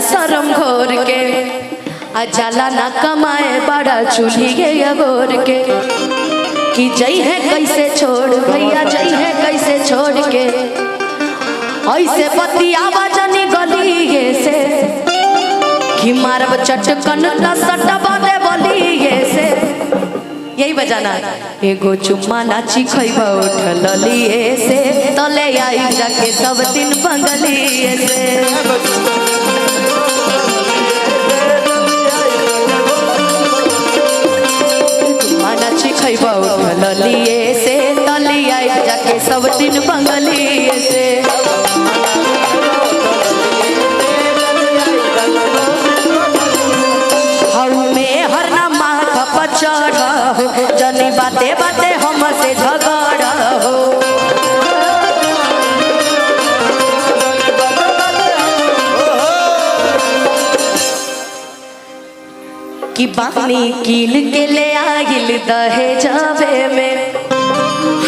शरम घोर के, आ जाला ना कमाए बड़ा चूल्ही के अगोर के। कि जई है कैसे छोड़ भैया, जई है कैसे छोड़ के, ऐसे बतियावा जनी गलिए से, कि मारब चटकन त सटबा दे बलिए से। यही बजाना। एगो चुम्मा नाची खैबा उठल लिए से, तले आई जाके सब दिन बंगलिए से। चुम्मा नाची खैबा उठल लिए से, तले आई जाके सब दिन बंगलिए से। जनी बाते बाते हमसे झगड़ा हो। कि बानी कील के ले आगिल दहे जावे में,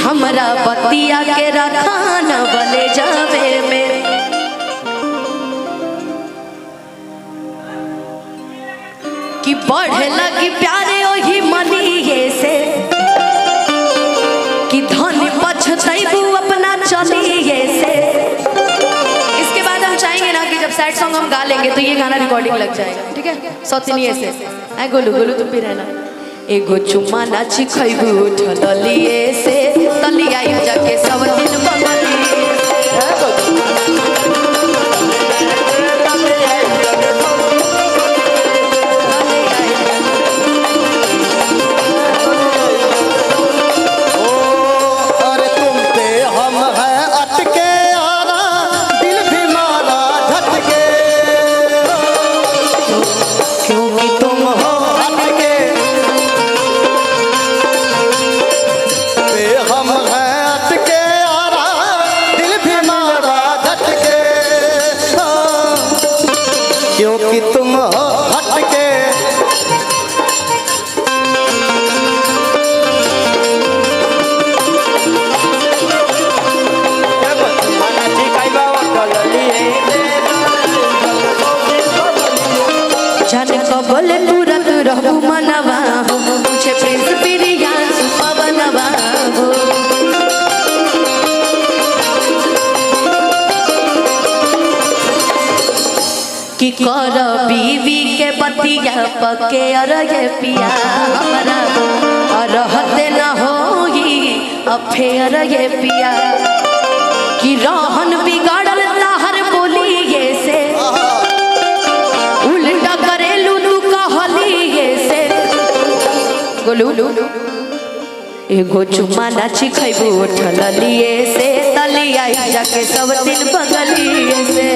हमरा बतिया के रखान बले जावे में। कि बढ़े लगी प्यारे ओही मनिए से, कि धन पछतैबू अपना चलिए से। इसके बाद हम चाहेंगे ना कि जब सैड सॉन्ग हम गा लेंगे तो ये गाना रिकॉर्डिंग लग जाएगा, ठीक है? सौतनिए से ऐ गोलू गोलू तुम भी रहना। एगो चुम्मा नाची खैबू उठलिए से, तलिया जाके सब दिन बंगलिए से। क्योंकि तुम हो हटके। जन कबल तुरंत रहू मनवा हो, पूछे प्रिंस प्रिया सुपवनवा हो। कि कर बीवी के बतिया पके अरगे पिया हमरा, रहते न होई अफेयर ये पिया। कि रहन बिगाड़ल ताहर बोलिए से, उल्टा करेलू तू कहलिए से। गोलू एगो चुम्मा नाची खैबू उठलिए से, तलिया जाके सब दिन बंगलिए से।